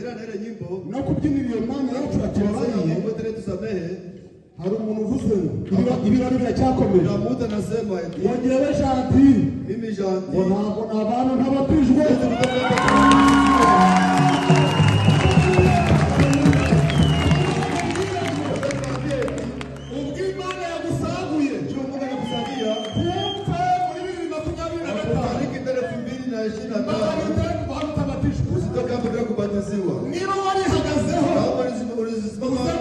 Tunaendelea na ile nyimbo. No kubyinira iyo Mana yacu yatubabariye. Mungu wetu tusamehe. Hari umuntu uvuze ngo ibirori biracyakomeje. Na mtu anasema eti ngo ngewe Gentile mimi ngo Gentil ntabwo nabana ntabatijwe. Ubwo Imana yagusaguye juu Mungu anakusaidia ntupfe muri 2025. kufariki tena 2025. Mbabarira kuva hano utabatijwe. Usitoke hapa bila kubatiziwa. Niba warihagazeho Kama ulisimama uze